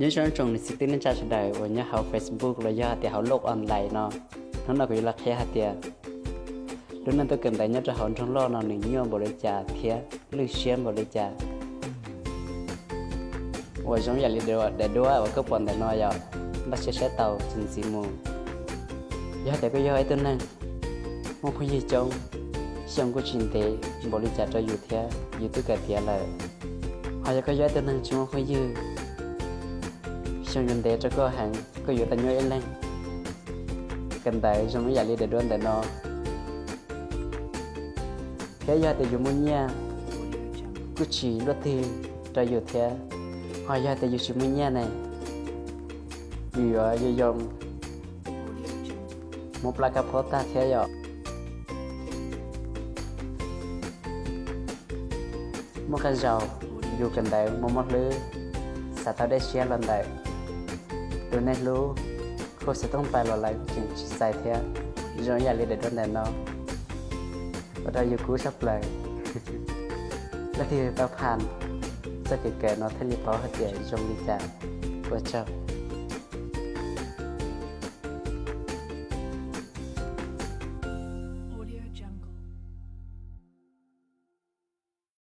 Nyob zoo tsoom niam txiv kwv tij neej tsa sawv daws uas nyob hauv Facebook los yog hais tias hauv lub online no. Hnub no kuv yuav los qhia hais tias lub neej tub kawm ntawv nyob rau hauv nroog loj no nws nyuaj npaum li cas thiab lwj siab npaum li cas. Uas zoo yam li daim duab uas koj pom ntawm no yom, npaj siab saib tau txuas ntxiv mus. Yog hais tias koj yog ib tug neeg muaj phooj ywg coob, xyoo kuj tsis ntev npaum li cas rau yus thiab yus twb kawm tiav lawm. Ho yog koj yog ib tug neeg tsis muaj phooj ywg, xyoo yuav ntev rau koj heev, koj yuav tau nyuaj ib leeg. Kawm ntawv zoo ib yam li daim duab ntawm no. Thiab yog tias yus muaj nyiaj kuj tsis luaj twg rau yus thiab. Ho yog tias yus tsis muaj nyiaj ne, yus yuav yoo yoo muab plab kab phob tag thiab yom. Muaj qee zaus yus kawm ntawv muaj mob hlwb, xav tau dej siab los ntawm tus neeg hlub, khuv xim tooj pais los lawv tseem tsis txais thiab. Zoo ib yam li daim duab ntawm no, ua rau yus kub saj plaws. Leej twg tau phaj txoj kev kawm no thiaj li paub hais tias zoo li cas. Ua tsaug.